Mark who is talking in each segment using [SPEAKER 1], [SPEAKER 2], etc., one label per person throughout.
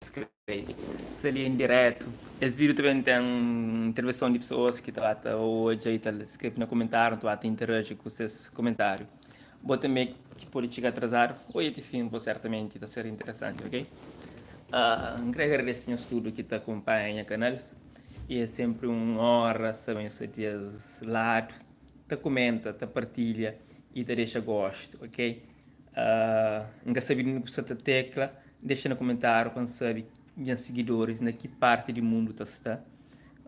[SPEAKER 1] Skrebe sta li en diretu. Es vídiu ta ben ten intervenson di pesoas ki ta ba ta odja i ta skrebe na komentáriu, ta ba ta interaji ku ses komentáriu. Bo tanbê ki pode txiga atrazadu, odja ti fin, bo sertamenti ta ser interesanti, ok? N kre agradese nhos tudu ki ta kunpanha nha kanal i é senpri un onra sabe nhos sta di es ladu ta kumenta, ta partilha i ta dexa gostu, ok? N ka sabe di undi ku sta ta tekla, dexa na komentáriu pa N sabe nha sigidoris na ki parti di mundu ta sta.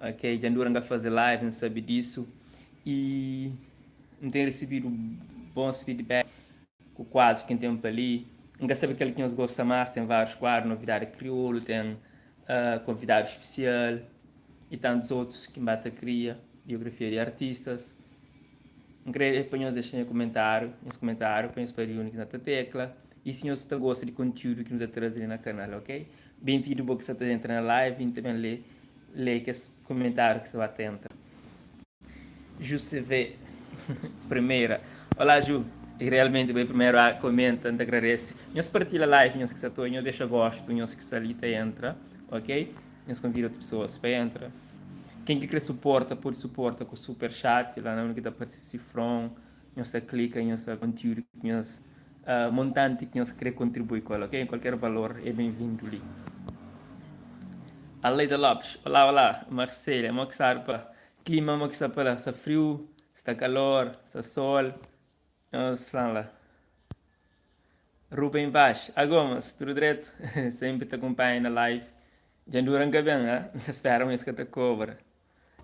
[SPEAKER 1] Ok, dja N dura N ka faze live, N sabe disu i N ten risibidu bons feedback ku kuadrus ki N ten pa li. N ka sabe kal ki nhos gosta más, ten várius kuadru, novidadi kriolu, ten konvidadu spesial i tantus otus ki N ba ta kria, biografia di artistas. N kre pa nhos dexa nha kumentáriu, nhos kumentáriu pa nhos fla di undi ki na ta tekla i si nhos ta gosta di kontiúdu ki nu ta traze li na kanal, ok? Benvindu bo ki sta ta entra na live i N ta ben lé lé kes kumentáriu ki sta ba ta entra. Ju CV primeira. Olá Ju, i realmenti bo é primeru a komenta, N ta agradese. Nhos partilha live nhos ki sta ta oi, nhos dexa gostu nhos ki sta li ta entra, ok? Nhos konvida otu pesoas pa entra. Ken ki kre suporta pode suporta ku super chat la na undi ki ta parse sifron, nhos ta klika nhos ta kontiúdu ki nhos montanti ki nhos kre kontribui ku el ok, kualker valor é ben-vindu li. Aleida Lopes, olá olá Marselha, mo ki stadu pa klima mo ki sta pa la, sta friu, sta kalor, sta sol, nhos fla-m la. Ruben Vaz, A Gomes, tudu dretu? Sempri ta kunpanha na live. Dja N dura N ka ben, ha? N ta spera ma es ka ta kobra.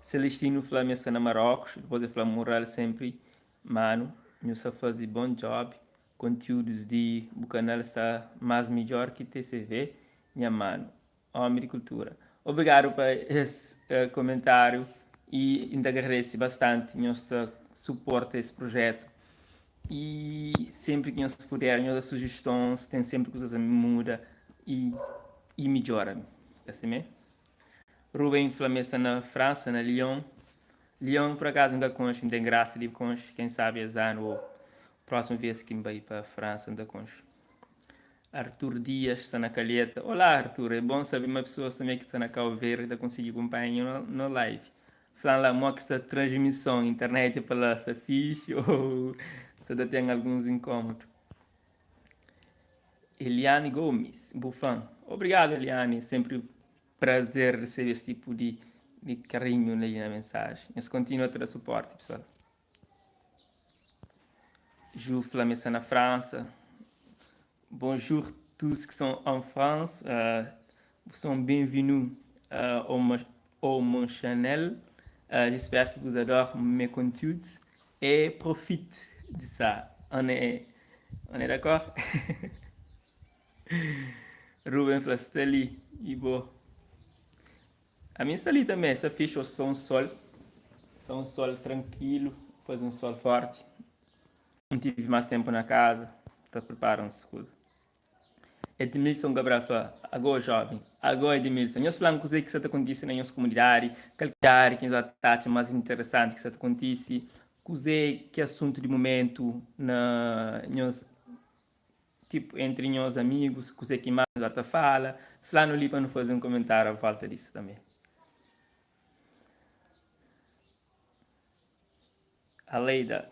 [SPEAKER 1] Celestino fla ma es sta na Marocos, dipos el fla mural sempri manu, nhu sta fazi bon job, conteúdos di bu canal sta mas midjor ki TCV, nha manu. Homi di kultura. Obrigadu pa es komentariu i N ta agradese bastanti nhos ta suporta es projetu i senpri ki nhos puder nhos da sujestons, ten senpri kuzas a muda i i midjora. Ka simé? Ruben fla ma el sta na Fransa, na Lyon. Lyon pur akazu N ka konxe, N ten grasa di konxe, ken sabi es anu ô prósimu vez ki N bai pa Fransa N ta konxe. Artur Dias sta na Calheta. Olá Artur, é bom saber ma pessoas também ki sta na Cabo Verde ta consegui acompanha no, no live. Flan lá mo ki sta transmissão, internet pa lá sta fixe ou sa ta ten alguns incômodo. Eliane Gomes, bu fã. Obrigado Eliane, sempre prazer receber esse tipo de, de carinho ali na mensagem. Nhos continua ta da suporte, pessoal. Ju fla ma el sta na Fransa. Bonjour tous qui sont en France, euh, vous sont bienvenus euh, au, au mon channel. Euh, j'espère que vous adorez mes conteúdos et profite de ça. On est, on est d'accord? Ruben fla sta li e bo. Ami sta li tanbe, sta fixi ô sta un sol, sta un sol trankilu, faze un sol forti. N tivi más ténpu na kaza ta pripara uns kuza. Edmilson Cabral fla, Agó jóven, agó Edmilson, nhos fla-m kuzê ki sta ta kontise na nhos komunidadi, kal ki nhos ta atxa más interesanti ki sta ta kontise, kuzê ki é asuntu di mumentu na nhos Tipo, entre nhos amigus, kuzê ki más nhos ta fala? Fla-nu li pa nu faze un komentáriu a volta disu tanbê. Aleida,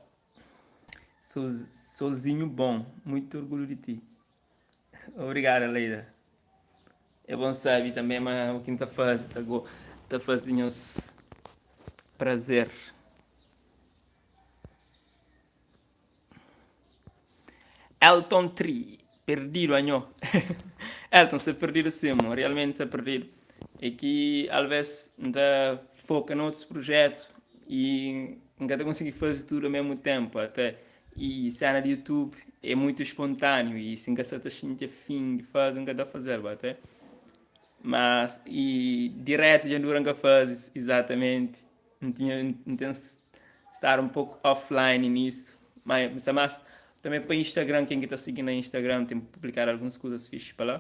[SPEAKER 1] Solzinhu bon, muitu orgulhu di ti. Obrigadu, Aleida. É bon sabe tanbê ma u ki N ta faze ta ta faze nhos prazer. Elton Tri, perdidu anho. Elton sta perdidu sim, mo, realmenti sta perdidu. É ki alves N ta foka na otus projetu i N ka ta konsigi faze tudu ao mesmu tempu ate. I sena di YouTube é muitu espontâneo i si N ka sta ta xinti afin di faze N ka ta fazel bo ate. Mas i diretu dja dura N ka faze izatamenti. N tinha, N ten stadu un poku offline nisso, ma N sta más tanbe pa Instagram, ken ki ta sigi na Instagram ten publikadu alguns kuzas fixi pa la,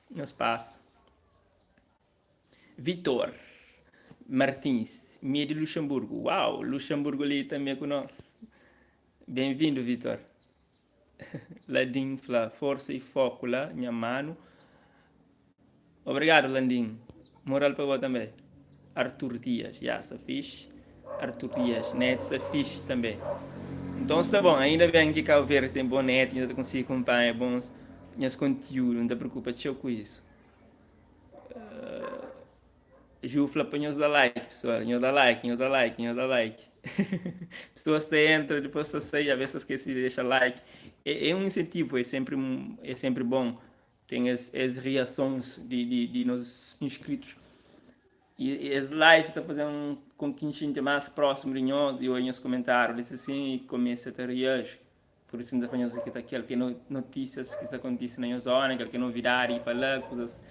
[SPEAKER 1] nhos pasa. Vitor Martins, mi é di Luxemburgo, uau, Luxemburgo li tanbe ku nos, ben-vindu Vitor. Ladin fla, forsa i foku la nha manu. Obrigadu Landin. Moral pa bo tanbe. Artur Dias, ya sta fixi. Artur Dias, net sta fixi tanbe. Nton sta bon, ainda ben ki Cabo Verde ten bon net, nhu ta konsigi kunpanha bons nhas kontiúdu, N ta preokupa txeu ku isu. Ju fla pa nhos da like pessoal, nhos da like, nhos da like, nhos da like. Pessoas ta entra, depois ta sai, às vezes ta skese di dexa like. É, é um incentivo, é sempre, é sempre bom tem es, es reações de, de, de nos inscritos. E es live ta fazer um, com que xinti mais próximo de nós e oi nhos comentários, disse assim, e começa a reagir. Pur isu, N ta fla nhos ki ta kel ki notísias ki sta kontise na nhos zóna, kel ki novidadi pa la, kuzas.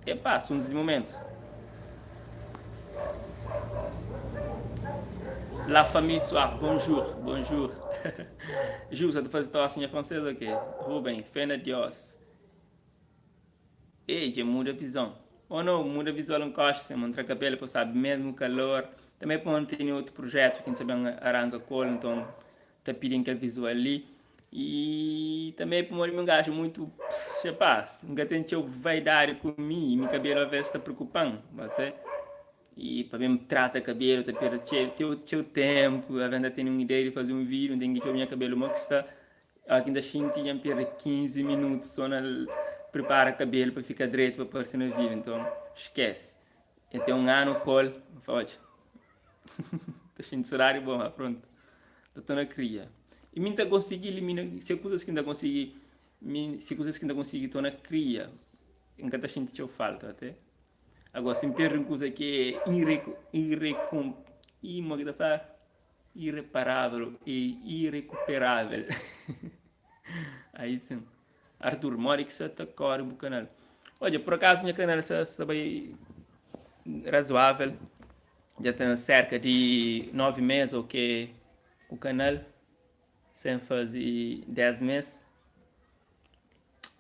[SPEAKER 1] É pa asuntus di momentu. La famille soir, bonjour, bonjour. Ju, sa ta faze tosi nha fransês ou ke? Ruben, fé na Dios. Ei, dja muda vizon. Oh no, muda visual un koxa, sem tra kabelu pa sabe mesmu kalor. Também pa N tene otu projetu ki N sa ben aranka ku el, nton ta pidin kel visual li. E também pamodi mi un gaju muitu xapás, N ka ten txeu vaidadi ku mi i mi kabelu aves ta preokupan, bate. E pa ben trata kabelu ta perde txeu txeu tempu, aves N ta tene un ideia di faze un video, N ten ki txeu nha kabelu mo ki sta. Óra ki N ta xinti dja N perde 15 minutu sô na pripara kabelu pa fika dretu pa parse na vídiu. Nton, skese. Dja ten un anu ku el, N fla, odja, ta xinti sodadi bo, má prontu, ta torna kria. I mi N ta konsigi ilimina, se kuzas ki N ta konsigi, mi se kuzas ki N ta konsigi torna kria, N ka ta xinti txeu falta ate. Agora, si N perde un kuza ki é irrecu, irrecum, ih, mo ki ta fla? Irreparável e irrecuperável. Aí sim. Arthur, modi ki sa ta kore bu kanal? Odja, por acaso nha kanal sa, sa bai razoável. Dja ten cerca de 9 mês ou que o kanal, sem faze 10 mês.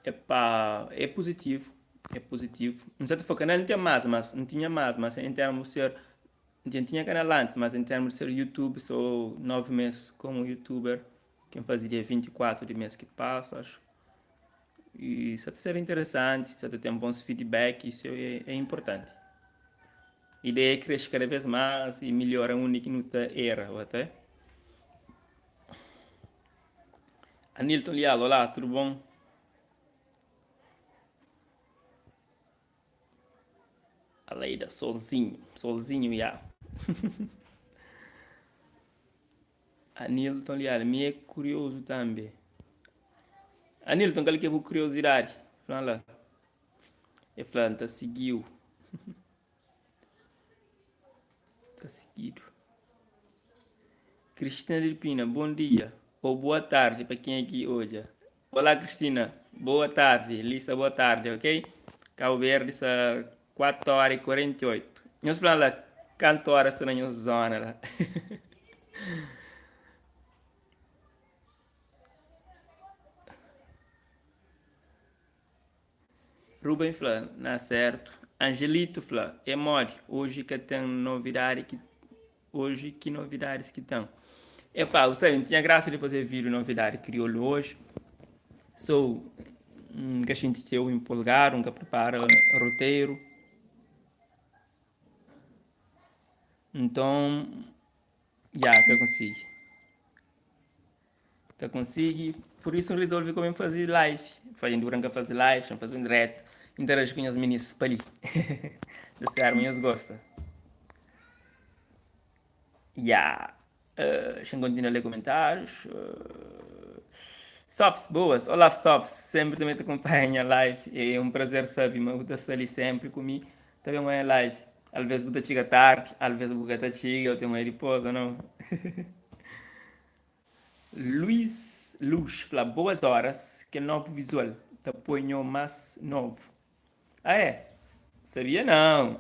[SPEAKER 1] Epá, é positivo, é positivo. N sa ta fla kanal n ten más, mas n tinha más, mas em termos de ser Dja N tinha kanal antis, mas en termu di ser YouTube so 9 mes komu youtuber ki N faze dia 24 di mes ki pasa axu. I sa ta ser interesanti, sa ta ten bons feedback, isu é inportanti. Ideia é kresce kada vez mas i melhora undi ki nu ta era, bo ta. Anilton Leal, olá, tudu bon? Aleida, solzinho, solzinho ya. Anilton Leal, mi é kuriozu tanbe. Anilton, kal ki é bu kuriosidadi? Fla-m la. E fla, N ta sigi-u. Ta sigidu. Cristina Lipina, bom dia ou boa tarde pa kenha ki odja. Olá Cristina, boa tarde. Lisa, boa tarde, ok? Cabo Verde sta 4 hora e 48. Nhos fla lá, kantu hora sta na nhos zona lá? Ruben fla, Na sertu. Angelito fla, É modi, oji ka ten novidadi ki oji ki novidadis ki ten? Epá, bu sabe, N tinha grasa di faze vídiu novidadi kriolu oji. So, N ka xinti txeu inpolgadu, N ka pripara roteiru. Nton, ya, ka konsigi. Ka konsigi, pur isu N rizolve ku mi faze live. Fla dura N ka faze live, xa N faze un diretu, interaji ku nhas minis pa li. Ta spera ma nhos gosta. Ya, xa N kontinua lé komentárius. Sofs, boas! Olá Sofs, senpri ta mete kunpanha nha live. É un prazer sabe ma bu ta sta li senpri ku mi ta ben oia live. Alvês bu ta txiga tardi, alvês bu ka ta txiga, bu ten oia dipôs ô nau. Luís Luz fla boas horas kel novo visual ta poi nho mas novo ah é sabia não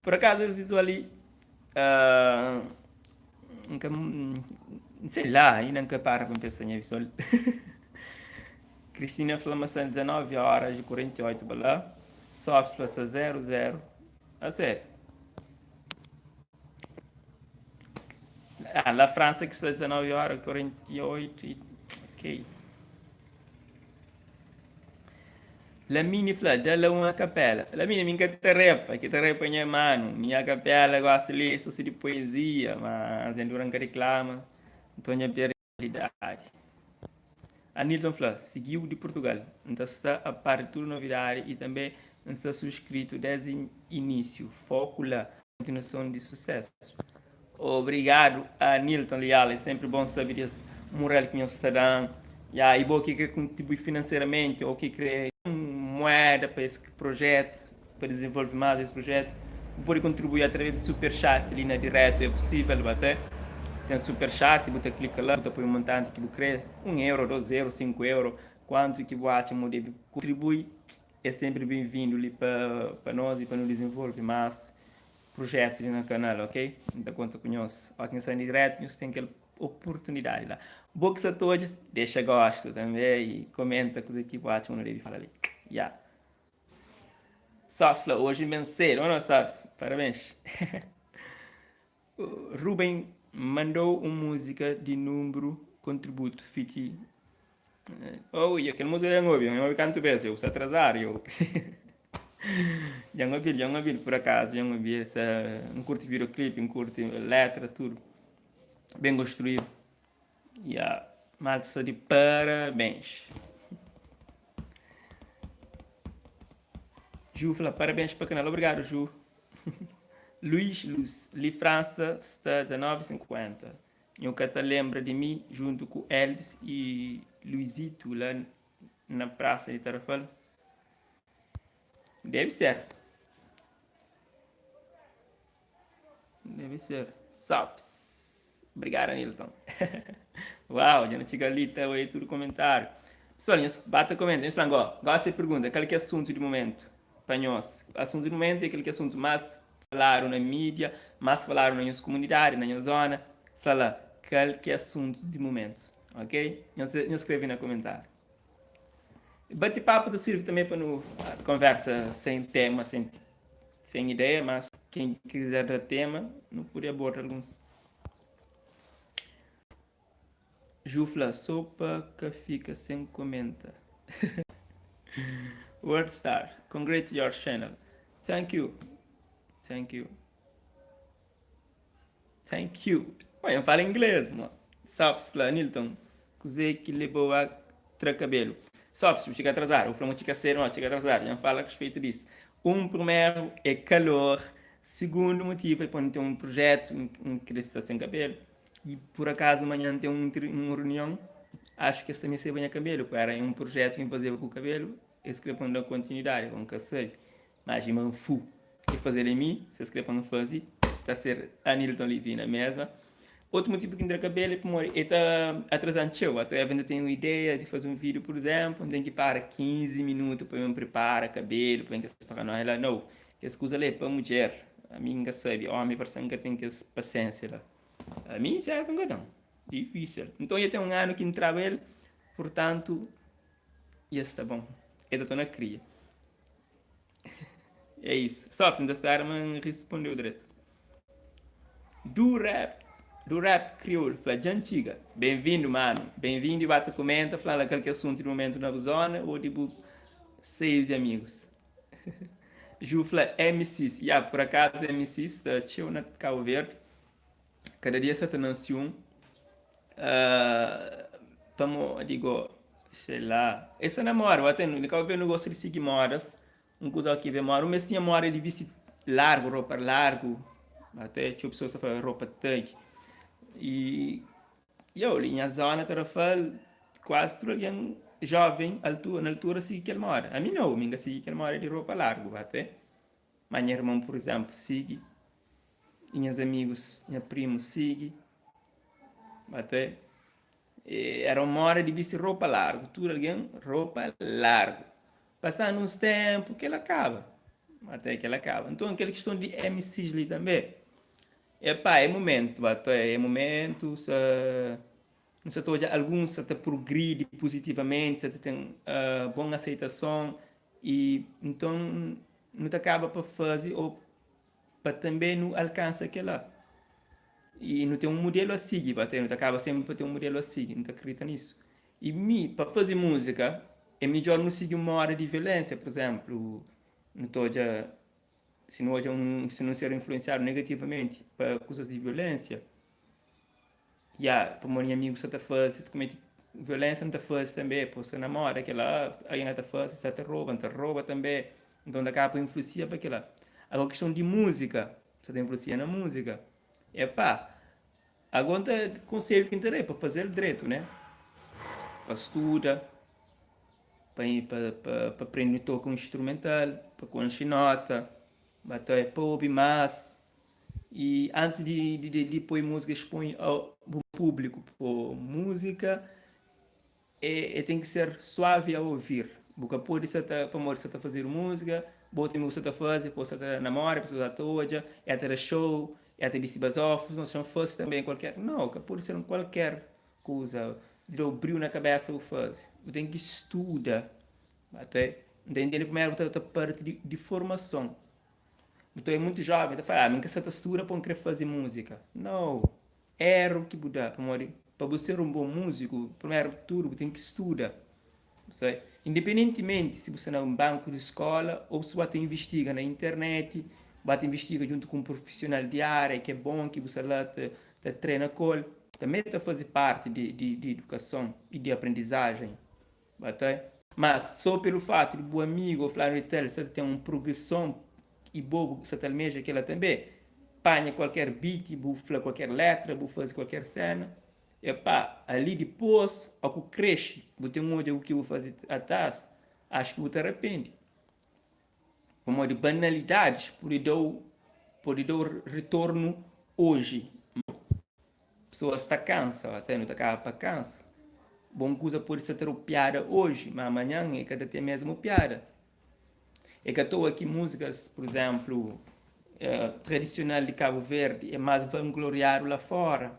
[SPEAKER 1] por acaso es visual li uh, nka sei lá ainda nka para pa pensa nha visual Cristina fla ma sa 19 horas e 48 pa lá Soft fla sa 00 a sério Ah, la França que sta 19 horas 48 e ok. Lamini fla, da la un acapela. Lamini, mi nka ta repa, ki ta repa nha manu. Mi acapela gosi li so si di poesia, mas dja dura nka riklama, nton dja perdi idadi. Anilton fla, Siguiu di Portugal. N ta sta a par di tudu novidadi y tanbe N sta suscritu desdi inisiu. Foku la. Continuason di sucesso. Obrigado Anilton Leal, é sempre bom sabe des mural ki nhos sta dan. Ya, e bo ki kre contribui financeiramente ou ki kre moeda pa es projeto, pa desenvolve mais es projeto, bu pode contribui através di super chat li na direto, é possível até. Tem super chat, bu ta clica lá, bu ta põe um montante ki bu kre, 1 euro, 2 euro, 5 euro, quanto ki bu atxa ma bu debe contribui, é sempre bem-vindo li pa pa nós e pa nu desenvolve mais projetos li na kanal, ok? N ta konta ku nhos. Ó ki N sta na direto, nhos ten kel oportunidadi la. Bo ki sa ta odja, dexa gostu tanbe i komenta kuzê ki bu atxa ma nu debe fala li. Ya. Só fla, oji N ben sedu, ô no sabes? Parabens. Ruben mandou un múzika di nunbru kontributu fiti Oh, e kel múzika dja N obi, N obi kantu bes, eu sta atrasadu, eu Dja N obi-l, dja N obi-l, pur akazu dja N obi esa N kurti videoclip, N kurti letra, tudu ben konstruídu Ya, malta sta di parabens Ju fla parabens pa kanal, obrigadu Ju Luís Luz, li Fransa sta 19:50 Nhu ka ta lenbra di mi juntu ku Elvis i Luizito la na prasa di Tarrafal? Debe ser. Debe ser. Sops. Obrigado, Anilton. Uau, dja nu txiga li ta oia tudu komentáriu. Pessoal, nhos ba ta komenta. Nhos fla-m go, gosi é pergunta, kal ki é asuntu di momentu pa nhos? Asuntu di momentu é kel ki é asuntu más faladu na mídia, más faladu na nhos komunidadi, na nhos zona. Fla la, kal ki é asuntu di momentu, ok? Nhos, nhos skrebe na komentáriu. Bati papu ta sirbi tanbe pa nu konversa sen tema, sen, sen ideia, mas ken kizer da tema, nu pode aborda alguns. Ju fla, so pa ka fika sen komenta. World Star, congrats your channel. Thank you. Thank you. Thank you. Ué, N fala inglês, mo. Sops fla, Nilton, kuzê ki leba-u a tra kabelu? Sops, bu txiga atrasadu. Bu fla ma txiga sedu, ma txiga atrasadu. Dja N fala a respeito disso. Un, primeru, é kalor. Sigundu motivu é pa N ten un projetu, N kre sta sen kabelu. I pur akazu manhan N ten un runion, axu ki es ta mesteba nha kabelu, ku era un projetu ki N fazeba ku kabelu, es kre pa N da kontinuidadi, N ka sabe. Mas i man fu ki fazel e mi, se es kre pa N faze, ta ser Anilton Livina mesma. Otu motivu ki N tra kabelu é pamodi e ta atraza-m txeu. Ata N ta ten un ideia di faze un vídiu, pur izénplu, N ten ki para 15 minutu pa N pripara kabelu, pa N kes paranoia la. Nau, kes kuza la é pa mudjer. Ami N ka sabe, ómi parse N ka ten kes pasiénsia la. Ami sértu N ka ten, difísil. Nton dja ten un anu ki N traba el, purtantu dja sta bon. E ta torna kria. É isso. Só N ta spera ma N respondeu dretu. Do rap, do rap kriolu fla dja N txiga. Benvindu manu, benvindu i ba ta kumenta fla la kal ki asuntu di momentu na bu zona ou di bu seiu di amigus. Ju fla MCs, ya por akazu MCs sta txeu na Cabo Verde. Kada dia sa ta nansi un. Uh, pamodi go, sei lá. Es sta na moda, até no Cabo Verde nu gosta di sigi modas. Un kuza ki ben moda, un bes tinha moda di bisti largu, ropa largu, até txeu pesoas ta fla ropa thug. I yo, li nha zona Tarrafal, kuazi tudu algen joven altura, na altura sigi kel moda. Ami nau, mi nka sigi kel moda di ropa largu, até. Ma nha irmon, pur izénplu, sigi. I nhas amigus, nha primu sigi. Até éra un moda di bisti ropa largu, tudu algen ropa largu. Pasando uns ténpu, kel-la kaba. Até kel-la kaba. Nton, kel kiston di MCs li tanbê, epá, é mumentu, até é mumentu, sa nu sa ta odja alguns sa ta prugridi puzitivamenti, sa ta ten bon aseitason i nton nu ta kaba pa faze ô pa tanbê nu alkansa kel-la. I nu ten un mudelu a sigi, pa nu ta kaba sénpri pa ten un mudelu a sigi, nu ta kridita nisu. I mi, pa faze múzika. É midjór nu sigi un moda di violénsia, pur izénplu, nu ta odja, si nu odja un, si nu ser influensiadu negativamenti pa kuzas di violénsia, ya, pamodi nha amigu sta ta faze, ta kumete violénsia, N ta faze tanbê, pô, sta na moda kel-la, algen ka ta faze, sta ta roba, N ta roba tanbê, nton ta kaba pa influensia pa kel-la. Agora kiston di múzika, sta ta influensia na múzika, é pá. Ago N ta konselhu ki N ta da é pa faze-l dretu, né? Pa studa, pa pa pa prende toka un instrumental, pa konxe nota, ba ta pa obi más. I antis di di di poi múzika expõe ao bu públiku, pô múzika E e ten ki ser suavi a ouvir. Bu ka pode sa ta, pamodi sa ta fazedu múzika, bo otu amigu sa ta faze, po sa ta namora, pesoas sa ta odja, e ta da show, e ta bisti bazófus, nos txon faze tanbe kualker. Nau, ka pode ser un kualker kuza di da-u briu na kabesa bu faze. Bu ten ki studa. Ate, N ta intende primeru bu ta ta parti di di formason. Bu ta é mutu jóven, ta fla, ah, mi N ka sa ta studa pa N kre faze múzika. Nau. Eru ki bu da, pamodi pa bu ser un bon múziku, primeru di tudu bu ten ki studa. Bu sabe? Independentimenti si bu sta na un banku di skóla ô si bu ba ta invistiga na internet, bu ba ta invistiga djuntu ku un prufisional di ária ki é bon, ki bu sta la ta ta trena ku el, tanbê ta faze párti di di di idukason i di aprendizajen. Ba ta. Má sô pelu fatu di bu amigu ô fulanu di tal sta ta ten un prugreson i bo bu sta ta almeja kel-la tanbê, panha kualker beat, bu fla kualker létra, bu faze kualker séna, epá, ali dipôs, ó ku krexe, bu ten odja u ki bu faze atras, axu ki bu ta rapende. Pamodi banalidadis pode da-u pode da-u retornu oji. Pesoas ta kansa, até nu ta kaba pa kansa. Bon kuza pode sa ta da-u piada oji, ma amanhan e ka ta ten mesmu piada. É ka toa ki múzikas, pur izénplu, tradisional di Kabu Verdi é más vangloriadu la fóra.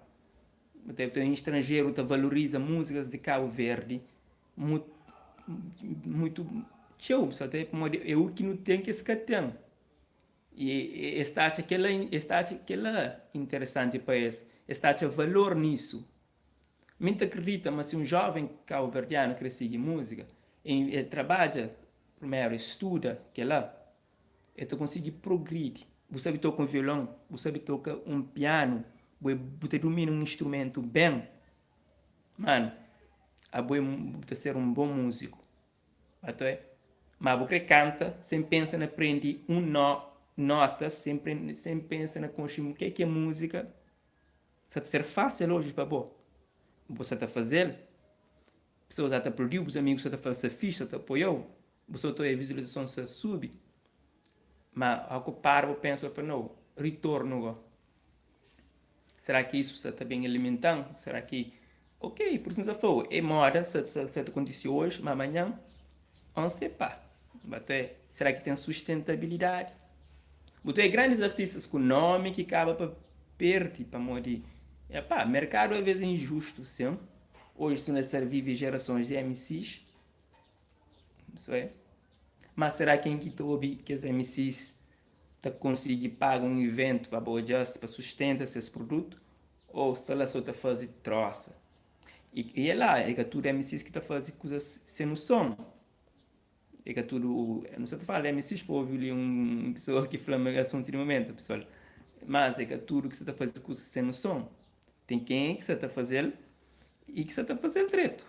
[SPEAKER 1] Ten stranjeru ta valoriza múzikas di Kabu Verdi mutu txeu, pamodi é u ki nu ten ki es ka ten. I es ta atxa kel-la es ta atxa kel-la interesanti pa es, es ta atxa valor nisu. Mi N ta kridita ma si un jóven kauverdianu krê sigi múzika, el trabadja primeru, el studa kel-la, el ta konsigi progridi. Bu sabe toka un violon, bu sabe toka un pianu, bu bu ta dumina un instrumentu ben, manu, abo é bu ta ser un bon múziku. Atoé. Ma bu kre kanta sen pensa na prende un nó notas, sen prende sen pensa na konxe ke ki é múzika, sa ta ser fásil oji pa bo. Bu sa ta faze-l, pesoas ata aplaudiu, bus amigus sa ta fla sa fixi, sa ta apoiau, bu sa ta oja vizualizason sa subi. Ma ora ku para bu pensa bu fla, nau, ritornu go. Será ki isu sa ta ben alimentan? Será ki. Ok, pur isu N sa fla-u, é moda sa sa ta kontise oji, ma manhan on sait pas. Ba ta será ki ten sustentabilidadi? Bu ta oja grandis artistas ku nomi ki kaba pa perdi pamodi, epá, merkadu alvês é injustu sin. Oji si nu ta vive jerasons di MCs, Isso é. Ma será ken ki ta obi kes MCs ta konsigi paga un iventu pa ba odja-s pa sustenta ses produtu ou sta la so ta faze trosa? I, i é la, é ka tudu MCs ki ta faze kuzas sen noson. É ka tudu, nu sta ta fala di MCs pa obi li un pesoa ki fla ma asuntu di momentu, pessoal. Mas é ka tudu ki sta ta faze kuzas sen noson. Ten ken ki sta ta faze-l i ki sta ta faze-l dretu.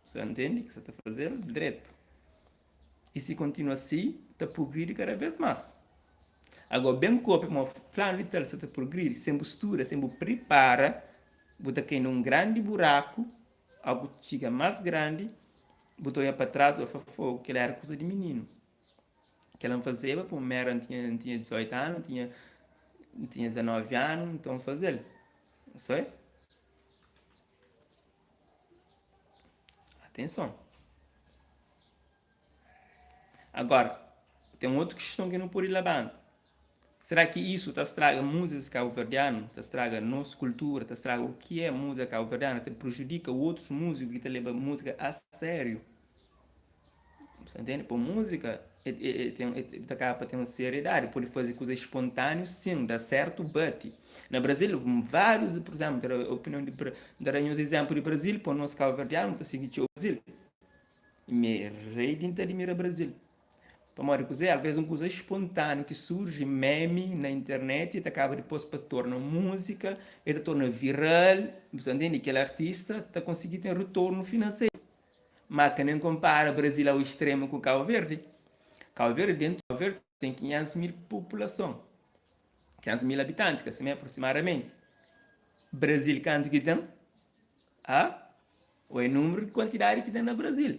[SPEAKER 1] Sa ntende ki sa ta fazel dretu. I si kontinua si, ta prugridi kada vez mas. Ago, ben kopia ma flanu di tal sa ta prugridi, sen bu studa, sen bu pripara, bu ta kai na un grandi buraku, au bu txiga mas grandi, bu ta oia pa tras bu ta fla, fogu, kila era kuza di mininu. Kila N fazeba pamo mi era, N tinha, N tinha 18 anu, N tinha, N tinha 19 anu, nton N fazel. Sabe? Atenson. Agora, ten otu kiston ki nu pode labanta. Será ki isu ta straga múzikas kabuverdianu, ta straga nos kultura, ta straga u ki é múzika kabuverdianu, ta prejudika otus múziku ki ta leba múzika a sériu? Bu ta ntende? Pa múzika e, e, e ten, e ta kaba pa ten un seriedadi, pode faze kuza espontâneo, sin, da sertu, bati. Na Brasil, várius, por exemplo, ta da opinion di, ta da nhos exemplo di Brasil, pa nos kabuverdianu ta sigi txeu Brasil. Mi é rei di N ta admira Brazil. Pamodi kuzê? Alvês un kuza espontâneo ki surji, meme na internet, ta kaba dipôs pa torna múzika, el ta torna viral, bu sta ntende? Kel artista ta konsigi ten retornu finanseru. Má ka nen konpara Brazil au extremu ku Cabo Verde. Cabo Verde dentu Cabo Verde ten 500 mil populason, 500 mil abitantis, ka simé aproximadamenti. Brazil kantu ki ten? Ah? Ô é númeru di kuantidadi ki ten na Brazil.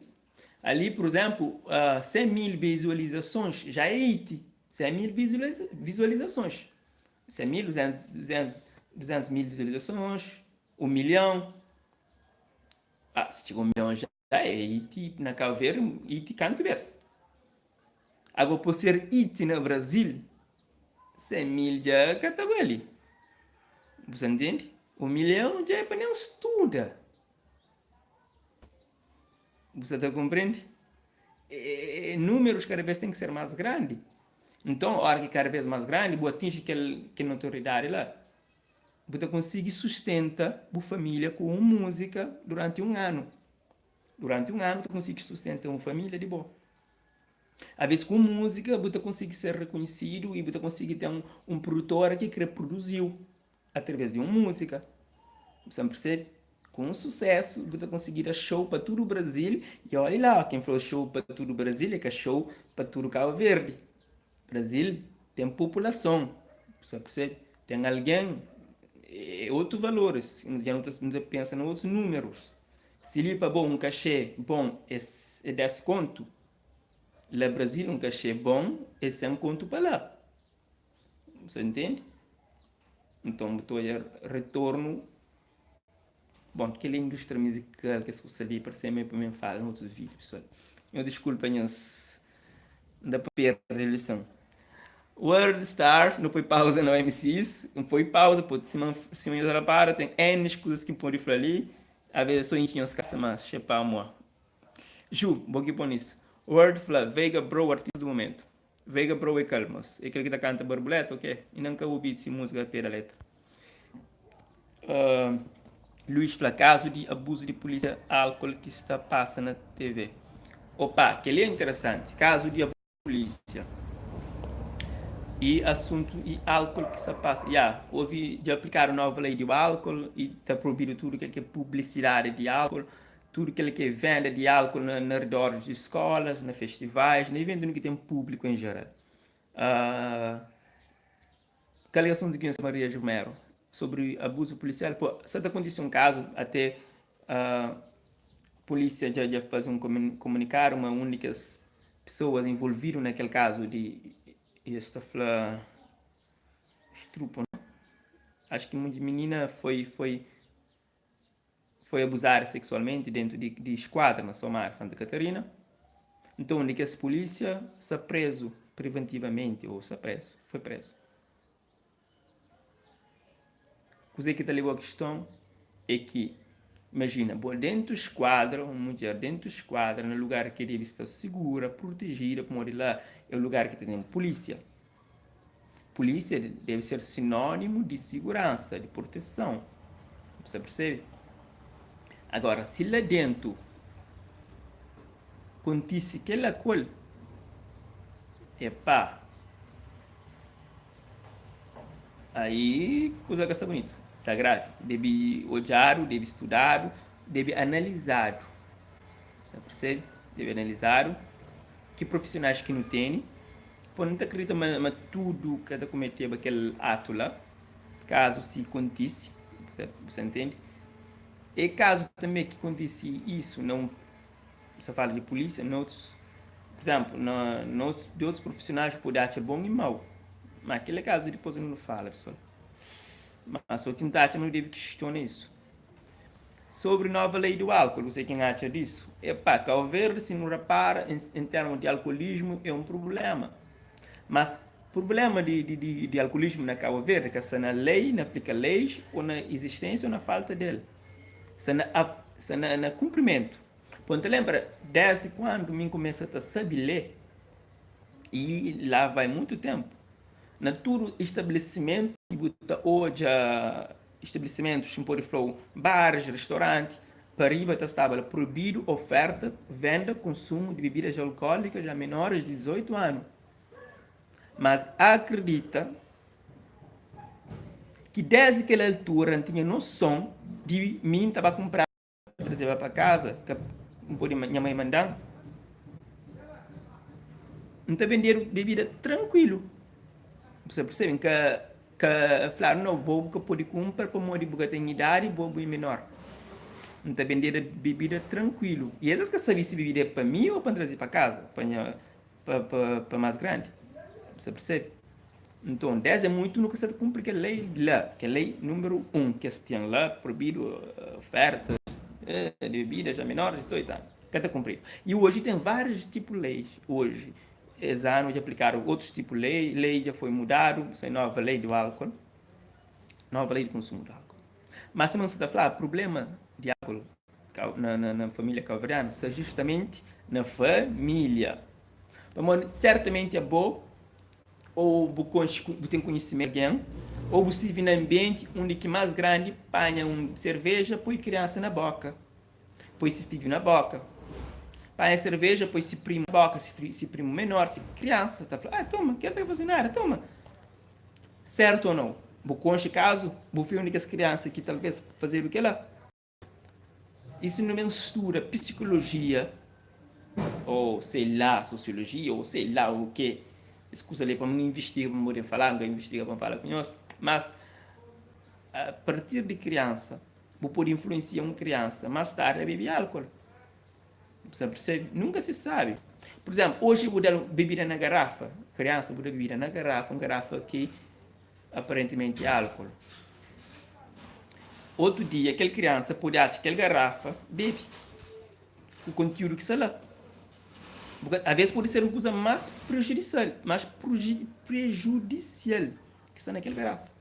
[SPEAKER 1] Ali, pur izénplu, 100 mil vizualizasons já é hit. 100 mil vizualizasons. 100 mil, 200, 200, 200 mil vizualizasons, 1 milhão. Ah, si txiga 1 milhão já é hit na Cabo Verde, hit kantu bes. Agora, por ser hit na Brasil, 100 mil dja ka ta bali. Bu sa ntende? 1 milhão dja é pa nen studa. Bu sa ta konprende? E, números kada vez ten ki ser más grandi. Nton, óra ki kada vez más grandi, bu atinji kel, kel notoriedadi la, bu ta konsigi sustenta bu família ku un múzika duranti un anu. Duranti un anu, bu ta konsigi sustenta un família di bo. Aves ku un múzika, bu ta konsigi ser rekonhisidu i bu ta konsigi ten un produtora ki kre produzi-u. Através di un múzika, bu sa persebi? Ku un susésu bu ta konsigi da show pa tudu Brazil i oli la, ken fla show pa tudu Brazil é ka show pa tudu Kabu Verdi. Brazil ten populason, bu sa persebi? Ten algen, é otu valoris, dja nu ta nu ta pensa na otus númerus. Si li pa bo un kaxê bon é é 10 kontu, la Brazil un kaxê bon é 100 kontu pa la. Bu ntende? Nton bu ta odja retornu. Bon, kel indústria muzikal, kes kusa li, parse ma é pa mi fala na otus vídiu, pesoal. Nhos diskulpa nhos, N ta perde lison. World Stars, nu poi pauza na MCs, N poi pauza, pô, sima sima nhos rapara, ten N kuzas ki N pode fla li, aves é so intxi nhos kasa, mas xepá moa. Ju, bo ki pô nisu. World fla, Veiga Bro, artista do momento. Veiga Bro é kal mos? É kel ki ta kanta Barbuleta ou ke? Inda N ka obi si múzika pé da letra. Uh, Luís fla kazu di abuzu di pulísia álcool ki sta pasa na TV. Opa, kel-li é interesanti. Kazu di pulísia i asuntu i álcool ki sta pasa. Ya, ovi dja aplikadu nova lei di álcool i ta proibidu tudu kel ki é publisidadi di álcool. Tudu kel ki é venda di álkol na na ridoris di skólas, na festivais, na iventu undi ki ten públiku en jeral. Kal é asuntu ki nhos Maria Romero sobri abuzu pulisial? Po, sa ta kontise un kazu ate pulisia dja dja faze un komunikadu ma un di kes pesoas involvidu na kel kazu di es ta fla strupu, acho ki minina foi foi foi abuzada sexualmenti dentu di di eskuadra na Somar, Santa Catarina. Nton, un di kes pulísia sta prezu preventivamenti ô sta prezu, foi prezu. Kuzê ki ta leba kiston é ki, imajina, bo dentu eskuadra, un mudjer dentu eskuadra na lugar ki debe sta sigura, protejida, pamodi la é un lugar ki ta ten pulísia. Pulísia debe ser sinónimu di siguransa, di proteson. Bu sta persebe? Agora, si la dentu kontise kel-la ku el, epá, aí kuza ka sta bunitu, sta gravi. Debe odjadu, debe studadu, debe analizadu. Bu sta persebe? Debe analizadu ki profisionais ki nu tene. Pô, nu ta kridita ma, ma tudu ka ta kumeteba kel atu la, kazu si kontise, bu sa ntende? E kazu tanbe ki kontise isu na un, bu sa fala di pulisia, na otus, pur izénplu, na, na otus, di otus profisionais bu pode atxa bon i mau, ma kel é kazu dipôs nu fala pesoal. Ma so ki N ta atxa ma nu debe kistiona isu. Sobri nova lei do álcool, kuzê ki N atxa disso? Epá, Cabo Verde, si nu rapara, em, em termos di alcoolismo é um problema. Mas problema di, di, di, di alcoolismo na Cabo Verde ka sta na lei, na aplika leis, ou na existência ou na falta del. Sta na, sta na, na cumprimento. Pô, N ta lembra, desde quando mi N começa ta sabe lê, e lá vai muito tempo, na tudo estabelecimento ki bu ta odja Estabelesimentus, N pode fla-u baris, restauranti. Pa riba ta staba la proibidu oferta, venda, konsumu di bebidas alkólikas a menores di 18 anu. Mas akredita ki desdi kel altura N tinha noson di mi N ta ba kunpraba pa trazeba pa kaza, ka N pode nha mai manda-m, N ta bendedu bebida trankuilu. Bu sta persebe? N ka Ka fladu no, bo bu ka pode kunpra pamodi bu ka ten idadi, bo bu é menor. N ta bendeda bebida trankuilu. I es ka sabe si bebida é pa mi ô pa N traze pa kaza, pa nha, pa, pa, pa más grandi. Bu sta persebe? Nton, dés é muitu nu ka sta ta kunpri kel lei la, kel lei númeru un ki es ten la, proibidu ofertas di bebidas a menores di 18 anu. Ka ta kunpridu. I oji ten várius tipu leis oji. Es anu dja aplikadu otus tipu lei, lei dja foi mudadu, sai nova lei do álcool, nova lei di konsumu di álcool. Má sima nu sta ta fla, prublema di álcool na, na, na família kauverdianu sta justamenti na família. Pamodi sertamenti abo ou bu konxe, bu ten konhisimentu di algen, ou bu sirvi na anbienti undi ki más grandi panha un serveja poi kriansa na boka. Poi si fidju na boka. Panha serveja, poi si primu na boka, si primu menor, si kriansa ta fla, ah, toma, kel ka faze nada, toma. Sertu o nau? Bu konxe kazu? Bu foi un di kes kriansa ki talvês fazedu kela? I si nu ben studa psikolojia, o sei la, sosiolojia, o sei la o ke, es kusa li pa N investiga pa N pode fala, N ka investiga pa N fala ku nhos, mas a partir di kriansa, Bu pode influensia un kriansa más tardi a bebe álkol. Bu sta persebe? Nunka se sabe. Pur izénplu, oji bu da-l bebida na garafa, kriansa bu da bebida na garafa, un garafa ki aparentimenti é álkol. Otu dia kel kriansa pode atxa kel garafa, bebe ku kontiúdu ki sta la. Bu ka, avês pode ser un kuza más prejudisial, más prejudisial ki sta na kel garafa.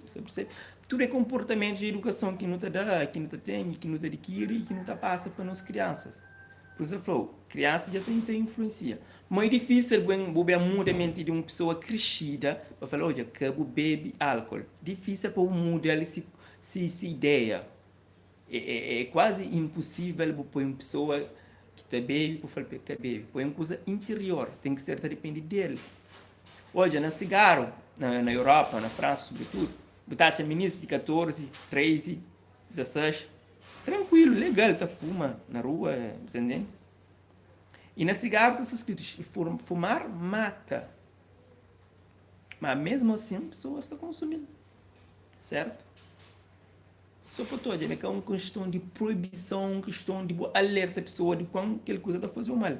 [SPEAKER 1] Você percebe? Tudu é konportamentus di idukason ki nu ta da, ki nu ta ten, ki nu ta adikiri i ki nu ta pasa pa nos kriansas. Pur isu el fla-u, kriansa dja ta influensia. Ma é difísil bu ben muda menti di un pesoa krixida pa fla-l, odja, ka bu bebe álkol. Difísil pa bu muda-l si ideia. É kuazi inpusível bu poi un pesoa ki ta bebe bu fla-l pa el ka bebe. Poi un kuza interior, ten ki ser ta dipende di el. Odja, na sigaru, na Europa, na Fransa sobritudu, bu ta atxa minis di 14, 13, 16, trankuilu, legal, ta fuma na rua, bu sa ntende? I na sigaru ta sta skritu, fumar mata. Ma mesmu asin, pesoas ta konsumi-l, sertu? So pa tu odja ma é ka un kiston di proibison, un kiston di bu alerta pesoa di kuan kel kuza ta faze-u mal.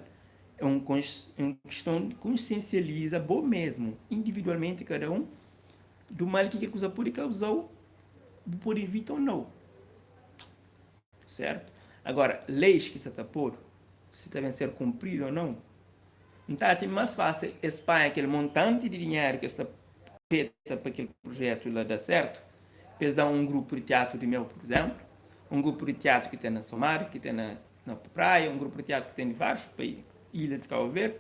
[SPEAKER 1] É un kiston di konsiensializa bo mesmu, individualmenti kada un, du mal ki kel kuza pode kauza-u, bu pode ivita o nau. Sertu? Agora, leis ki sa ta podu, si ta ben ser kunpridu o nau, N ta atxa más fásil es panha kel montanti di dinheru ki es ta peta pa kel prujetu la da sértu, pa es da un grupu di tiatru di meu, pur izénplu, un grupu di tiatru ki ten na Somada, ki ten na Praia, un grupu di tiatru ki ten di várius país, ilha di Kabu Verdi.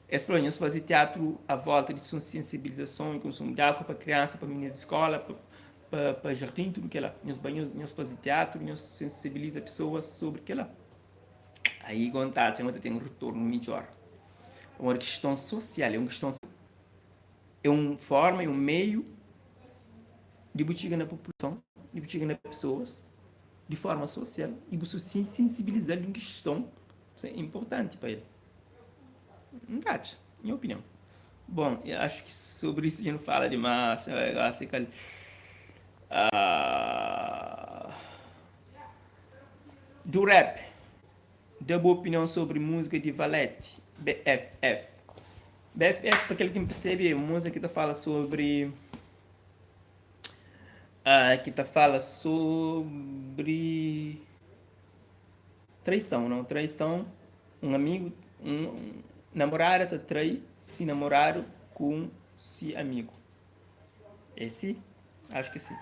[SPEAKER 1] Es fla, nhos faze tiatru a volta di sensibilizason i konsumu di álkol pa kriansa, pa mininu di skóla, pa jardin, tudu kel-la. Nhos bai, nhos faze tiatru, nhos sensibiliza pesoas sobri kel-la. Aí gon ta atxa ma ta ten retornu midjor. Pamodi kiston sosial é un kiston é un forma, é un meiu di bu txiga na populason, di bu txiga na pesoas di forma sosial i bu sensibiliza-l di un kiston inportanti pa el. N ta atxa, nha opinion. Bon, eu acho ki sobri isu dja nu fala dimás, gosi kal. Du rap, da bu opinion sobri múzika di Valete, BFF. BFF, pa kel ki N persebe, é un múzika ki ta fala sobri ki ta fala sobri traison, não? Traison, un amigu, un namorada ta trai si namoradu ku un si amigu. É si? Acho que si.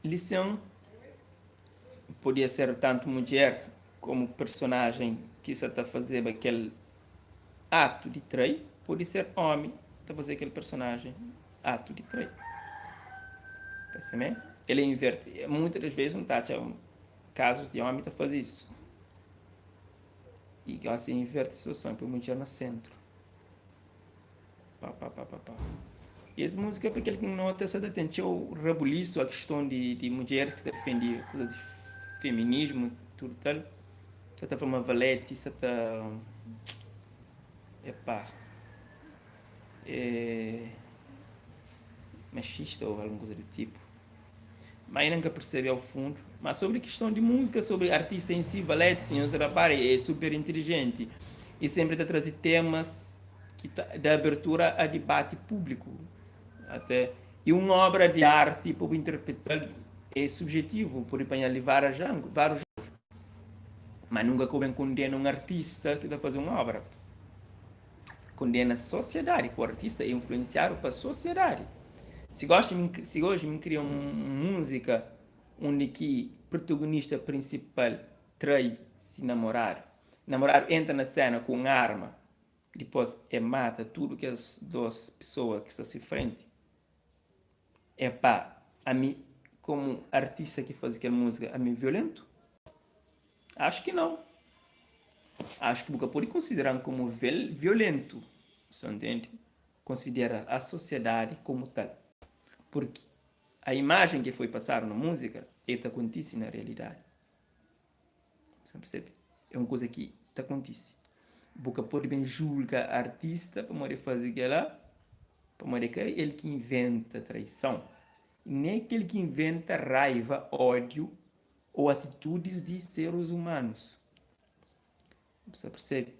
[SPEAKER 1] Lison podia ser tantu mudjer komu personajen ki sa ta fazeba kel atu di trai, pode ser omi ta faze kel personajen atu di trai. Ka simé? El é inverte. Muitas das vezes nu ta atxa kazus di omi ta faze isu. I gosi inverte situason, poi mudjer na sentru. Pa pa pa pa pa. E es múzika pa kel ki N nota sa ta ten txeu rabulisu a kiston di di mudjeris ki ta difendi kuzas di feminismu tudu tal. Sa ta fla ma Valete sa ta epá é machista ou algun kuza di tipu. Ma inda N ka persebe ao fundu. Ma sobri kiston di múzika, sobri artista en si, Valete, si nhos rapara, é super inteligenti i senpri ta traze temas ki ta da abertura a dibati públiku até. I un obra di arti pa bu interpretal é subjetivu, pode panha li várias ángulos, várius ángulos. Ma nunka ka bu ben kondena un artista ki ta faze un obra. Kondena sosiedadi, ku artista é influensiadu pa sosiedadi. Si gosi mi si oji mi kria un múzika undi ki protagonista prinsipal trai si namoradu, namoradu entra na sena ku un arma, dipôs e mata tudu kes dos pesoa ki sta si frenti, epá, ami komu artista ki faze kel múzika, ami é violentu? Acho ki não. Acho ki bu ka pode konsidera-m komu violentu, sa ntende? Konsidera a sosiedadi komu tal. Purki a imajen ki foi pasadu na múzika e ta kontise na realidadi. Sa persebe? É un kuza ki ta kontise. Bu ka pode ben julga artista pamodi el faze kel-la, pamodi é ka el ki inventa traison, nen é kel ki inventa raiva, ódiu ô atitudis di seres umanus. Bu sta persebe?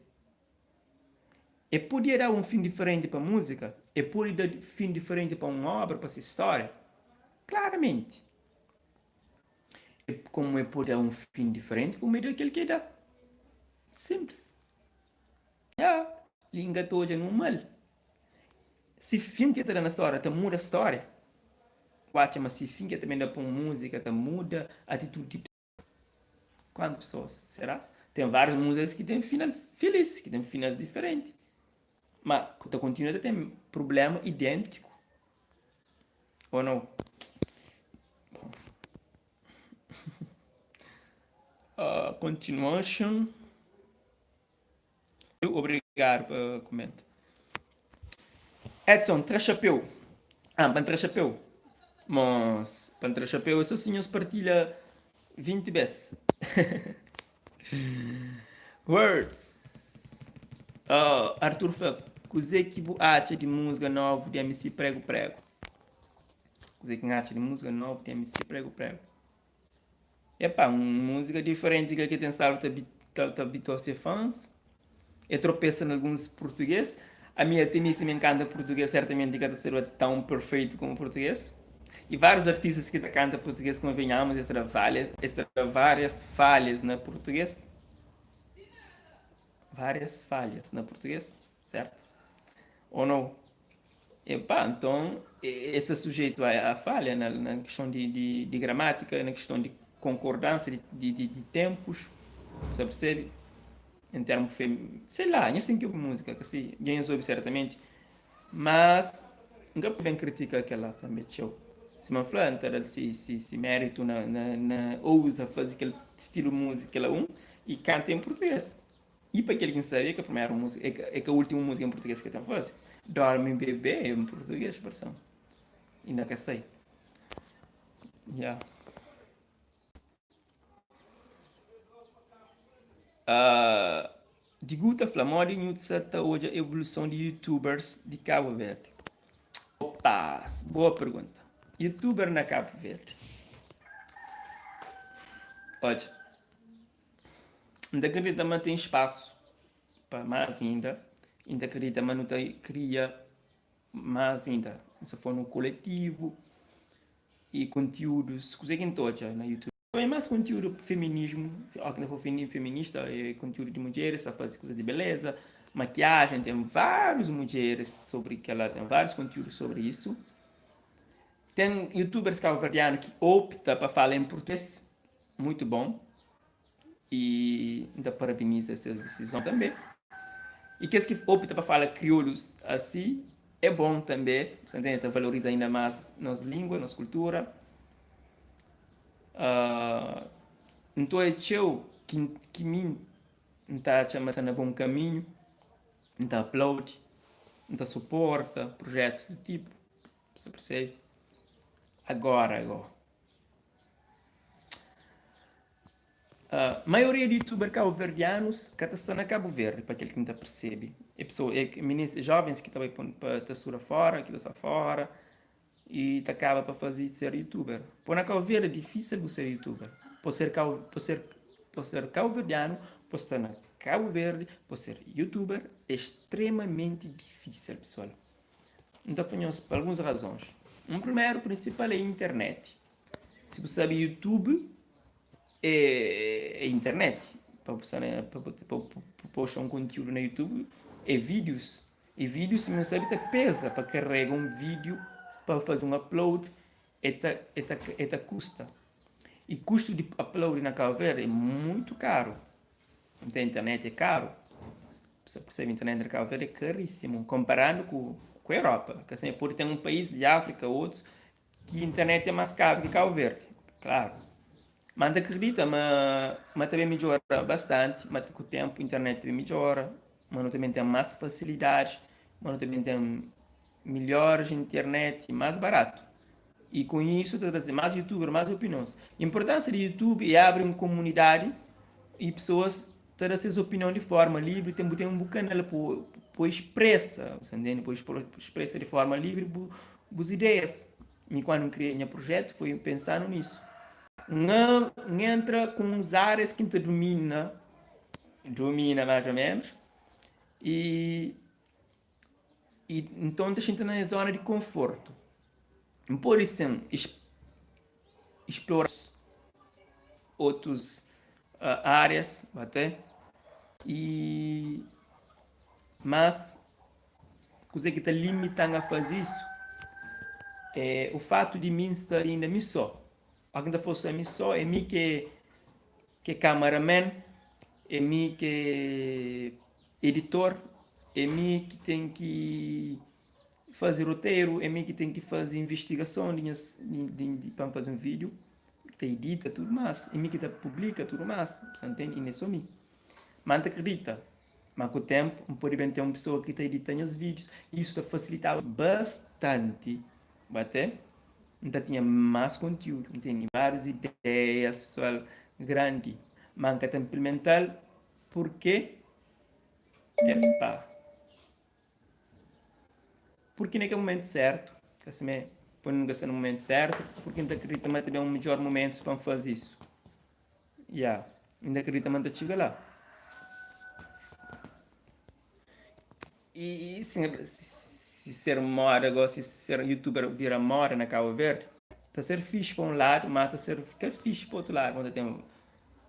[SPEAKER 1] E podia da un fin diferenti pa múzika? E pode da fin diferenti pa un óbra, pa se stória? Klaramenti. E komu e pode da un fin diferenti, komu e da kel ki e da. Sinplis. Ya, li N ka ta odja nun mal. Si fin ki e ta da na stória ta muda stória, bu atxa ma si fin ki e ta ben da pa un múzika ta muda atitudi di Kuantu pesoas? Será? Ten várius múzikas ki ten final filís, ki ten finals diferenti, ma ku ta kontinua ta ten prubléma idêntiku. Ou nau? Bom. Uh, continuation. Obrigado pa comenta. Edson, tra chapéu. Ah, pa tra chapéu. Mas, pa tra chapéu é só se nhos partilha 20 bes. Words. Oh, Arthur fla, kuzê ki bu atxa di múzika novu di MC Prego Prego? Kuzê ki N atxa di múzika novu di MC Prego Prego? Epá, un múzika diferenti di kel ki ten stadu ta ta ta abitua se fãs. E tropesa na alguns purtugês. Ami até mi si mi N kanta purtugês sertamenti ka ta serba tãu perfeitu komu purtugês. E várius artistas ki ta kanta purtugês konvenhamus es ta da falhas, es ta da várias falhas na purtugês. Várias falhas na purtugês, sertu? Ou nau? Epá, nton, es sta sujeitu a falha na na kiston di di di gramátika, na kiston di konkordánsia di di di di ténpus, sa persebe? En termu fem, sei lá, nhos ten ki obi múzika, ka si? Dja nhos obi sertamenti, mas N ka pode ben kritika kel-la tanbe txeu. Sima N fla, N ta da-l si si si méritu na na na ouza faze kel stilu múzika kel-la un i kanta en purtugês. I pa kel ki N sabe, é ka primeru múzika, é ka, é ka últimu múzika em português ki el ta faze. Dorme Bebê é em português, versão. Inda ka sai. Yeah. Uh, Digu ta fla, modi nhu sa ta odja evoluson di youtubers di Cabo Verde? Opa, boa pergunta. Youtuber na Cabo Verde. Odja. N ta kridita ma ten spasu pa más inda i N ta kridita ma nu ta kria más inda. Si for nu koletivu i kontiúdus, kuzê ki N ta odja na YouTube é más kontiúdu feminismu, óki N ta fla feminista é kontiúdu di mudjeris ta faze kuzas di beleza, makiajen, ten várius mudjeris sobri kel-la, ten várius kontiúdu sobri isu. Ten youtubers kabuverdianu ki opta pa fala en purtuges, muitu bon, i N ta parabeniza ses disizon tanbe. I kes ki opta pa fala kriolus asi, é bon tanbe, sa ntende, ta valoriza inda mas nos lingua, nos kultura. Nton é txeu ki mi N ta atxa ma sta na bon kaminhu, N ta aplaudi, N ta suporta prujetus di tipu, bu sta persebe? Agora go, maioria di youtuber kabuverdianus ka ta sta na Kabu Verdi, pa kel ki N ta persebe. É pesoa, é minis, jovens ki ta bai pa ta studa fora, ki ta sta fora i ta kaba pa faze ser youtuber. Po na Kabu Verdi é difisil bu ser youtuber. Po ser po ser po ser kabuverdianu, po sta na Kabu Verdi, po ser youtuber é stremamenti difisil pesoal. N ta fla nhos pa alguns razons. Un primeru prinsipal é internet. Si bu sabe youtube é é internet. Pa bu sta na pa bu posta un kontiudu na youtube é vídius. E vídiu sima nu sabe ta peza pa karega un vídiu pa faze un upload e ta e ta e ta kusta. E kustu di upload na Cabo Verde é muitu karu. Nta internet é karu. Bu percebe internet na Cabo Verde é karíssimu konparandu ku ku Europa. Ka sin pode ten un país di Áfrika otus ki internet é mas karu ki Cabo Verde, klaru. Ma N ta kridita ma ma ta ben midjora bastanti, ma ku tenpu internet ta ben midjora, ma nu ta ben ten mas fasilidadis, ma nu ta ben ten milhoris internet i mas baratu. I ku isu ta traze mas youtuber, mas opinions. Inpurtansia di youtube é abri un komunidadi i pesoas ta da ses opinion di forma livri, ten bu ten bu kanal pa bu expresa, bu sta ntende? Pa bu expresa di forma livri bu bus ideias. Mi kuandu N kria nha projetu foi pensanu nisu. N N entra ku uns árias ki N ta dumina, dumina más o ménus, i i nton N ta xinti na nha zona di konfortu. N pode sin explora otus árias até, i mas Kuzê ki ta limita-m a faze isu é o fatu di mi N sta inda mi sô. Óki N ta fla sô mi sô, é mi ki é cameraman, é mi ki é editor, é mi ki ten ki faze roteru, é mi ki ten ki faze invistigason di nhas pa N faze un vídiu, ki ta idita tudu más, é mi ki ta publika tudu más, bu sta ntende? I n'é sô mi. Má N ta kridita Ma ku ténpu, N pode ben ten un pesoa ki ta idita nhas vídius i isu ta fasilitaba bastanti. Até N ta tinha más kontiúdu. N tene várius ideias pesoal grandi, má N ka ta inplimenta-l purkê, epá, purki na kel mumentu sértu, ka simé, pode nunka ser na mumentu sértu, purki N ta kridita ma ta ben un midjór mumentu pa N faze isu. Ya, N ta kridita ma N ta txiga la. I si ser moda gosi, si ser youtuber vira moda na Cabo Verde, ta ser fixi pa un ladu, ma ta ser ka fixi pa otu ladu, ta ten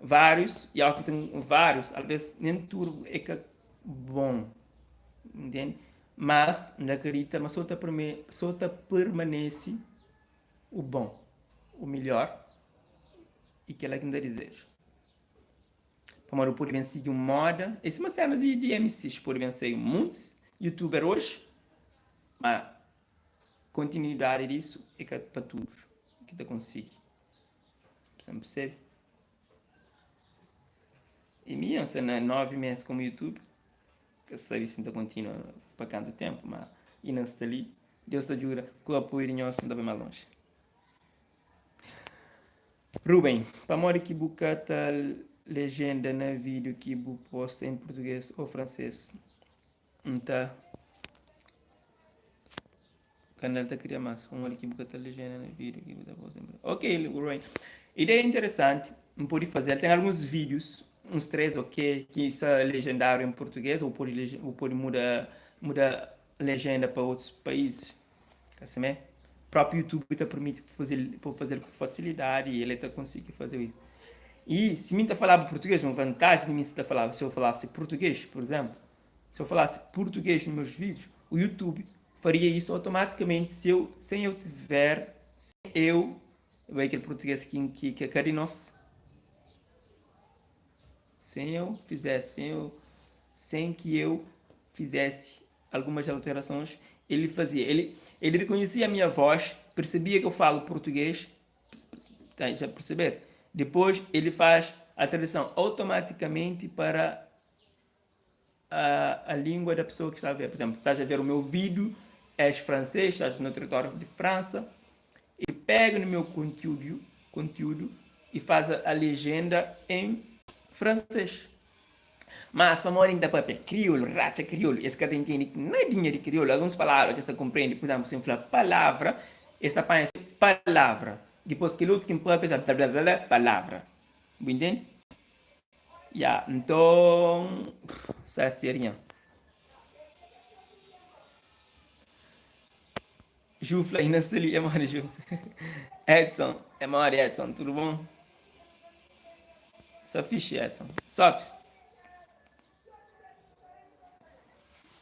[SPEAKER 1] várius, i óki ten várius, alvês nen tudu é ka bon, ntende? Mas N ta kridita ma so ta so ta permanese u bon, u milhor i kel-la ki N ta dizeja. Pamodi bu pode ben sigi un moda, é sima sénas di MCs, pode ben sai muntis youtuber oji, ma kontinuidadi disu é ka pa tudu ki ta konsigi. Bu ta persebe? I mi N sta na 9 mês komu youtuber, ka sabe si N ta kontinua pa kantu ténpu, ma inda N sta li. Deus ta djuda, ku apoiu di nhos N ta bai más lonji. Ruben, pamodi ki bu ka ta lejenda na vídiu ki bu posta em português ou francês? N ta Kanal ta kria más. Pamodi ki bu ka ta lejenda na vídiu ki bu ta posta em português? Ok, Ruben. Ideia interesanti, N pode faze-l. Ten alguns vídius, uns 3 ou ke, ki sta lejendadu em português, ou pode ou pode muda muda lejenda pa otus países. Ka simé? Própi YouTube ta permiti faze-l pa faze-l ku fasilidadi i el ta konsigi faze isu. I si mi ta falaba purtugês, un vantaji di mi si ta falaba, si eu falase purtugês, pur izénplu, si eu falase purtugês nos meus vídius, o YouTube faria isu automatikamenti se eu, sen eu tiver, sen eu, bai kel purtugês ki ki ki é ka di nos, sen eu fizesse, sen eu, sen ki eu fizesse algumas alterações, ele fazia, ele, ele reconhecia a minha voz, percebia que eu falo português, Tá já perceber? Depois ele faz a tradução automaticamente para a, a língua da pessoa que está a ver. Por exemplo, estás a ver o meu vídeo, és francês, estás no território de França, ele pega no meu conteúdo, conteúdo e faz a, a legenda em francês. Mas pamodi N ta papia kriolu, ratxa kriolu, es ka ta intende nadinha di kriolu. Alguns palavra ki es ta konprende, pur izénplu, si N fla palavra, es ta panha si palavra. Dipôs kel otu ki N papia, es ta bla-bla-bla palavra. Bu intende? Ya, nton, sa ser nha. Ju fla, inda sta li, é modi Ju? Edson, é modi Edson, tudu bon? Sa fixi Edson. Sopis.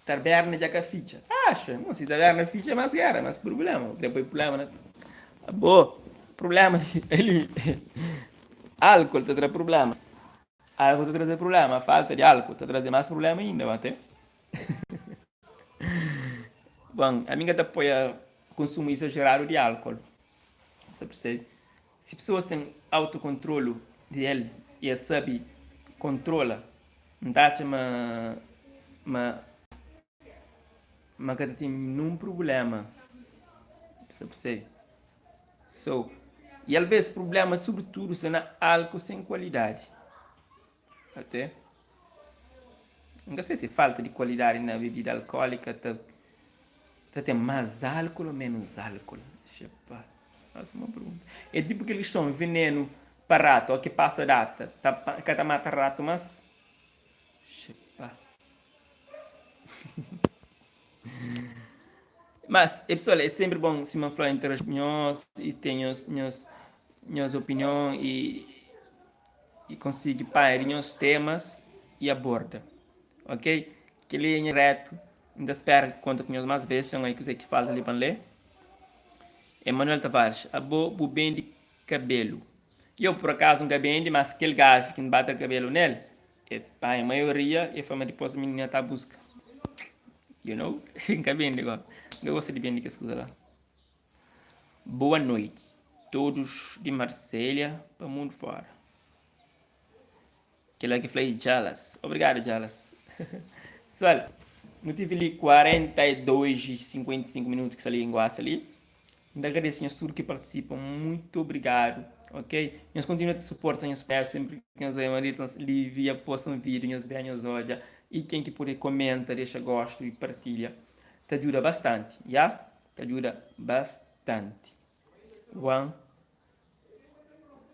[SPEAKER 1] Taberna dja ka fitxa. Axa, mo si taberna fitxa mas gera, mas problema. Kre poi problema na Abo, problema ali. Álcool ta tra problema. Álcool ta trazer problema, falta de álcool ta trazer mais problema ainda, até. Bon, ami ka ta apoia konsumu izajeradu di álkol. Sa persebe? Si pesoas ten autokontrolu di el i es sabe kontrola, N ta atxa ma ma ma ka ta ten ninhun prubléma. Sa persebe? So, i alvês prubléma sobritudu sta na álkol sen kualidadi. Até N ka sei si falta di kualidadi na bebida alkólika ta ta ten más álkol ô ménus álkol. Xepá, fase uma pergunta. É tipu kel kiston, venenu pa ratu ô ki pasa data ta ka ta mata ratu más? Xepá. Mas, e pesoal, é senpri bon sima N fla interaji ku nhos i ten nhos nhos nhos opinion i i konsigi panha di nhos temas i aborda. Ok? Kel-li é nha retu. N ta spera konta ku nhos más vês. Sen oi kuzê ki falta li pa N lé. Emanuel Tavares, abo bu bendi kabelu? Eu por akazu N ka bendi, mas kel gaju ki N bata kabelu nel, e panha maioria e fla ma dipôs minina ta buska. You know? N ka bendi gó. N ka gosta di bendi kes kuza la. Boa noite todos di Marselha pa mundo fora. Kela ki fla é Jalas. Obrigado Jalas. Pessoal, nu tive li 42 e 55 minuto ki sta li nguasa li. N ta agradese nhos tudo ki partisipa. Muito obrigado. Ok? Nhos kontinua ta suporta nhos pé sempre ki nhos odja ma li via posta un vídeo, nhos bem nhos odja. E ken ki pode komenta, dexa gosto e partilha. Ta djuda bastante, ya? Ta djuda bastante. One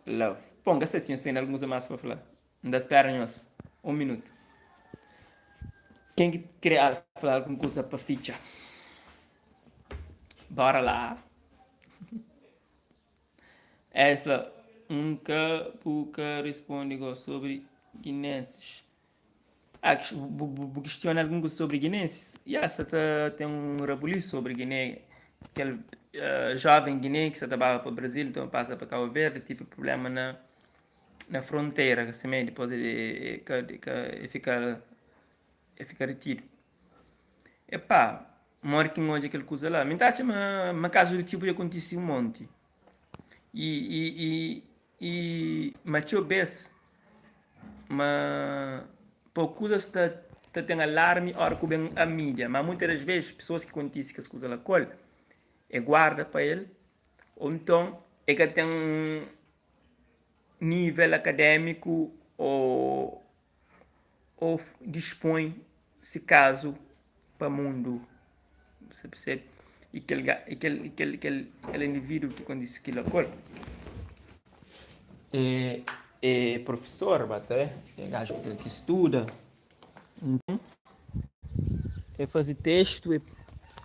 [SPEAKER 1] love. Bom, ka sei si nhos ten algun kuza más pa fla. N ta spera nhos un minutu. Ken ki kre fla algun kuza pa fitxa? Bora la. El fla, N ka bu ka risponde go sobri guinenses. Ah, bu, bu, bu kistiona algun kuza sobri guinenses? Ya, sa ta ten un rabulisu sobri Guiné. Kel uh, joven Guiné ki sa ta baba pa Brasil, nton pasa pa Cabo Verde, tive problema na na frontera, ka simé, dipôs e, ka, ka, e fika e fika retidu. Epá, modi ki N odja kel kuza la? Mi N ta atxa ma ma kazu di txeu podia kontise un monti. I, i, i, I ma txeu bês ma pa kuzas ta ta ten alarmi óra ku ben a mídia. Má muitas das vezes pesoas ki kontise kes kuza la ku el, e guarda pa el ô nton e ka ten nível akadémiku ô ô dispõe si kazu pa mundu. Sa persebe? I kel ga i kel i kel kel kel individu ki kontise kila ku el é é profesor ba ta é gaju ki ki studa. Nton e faze testu e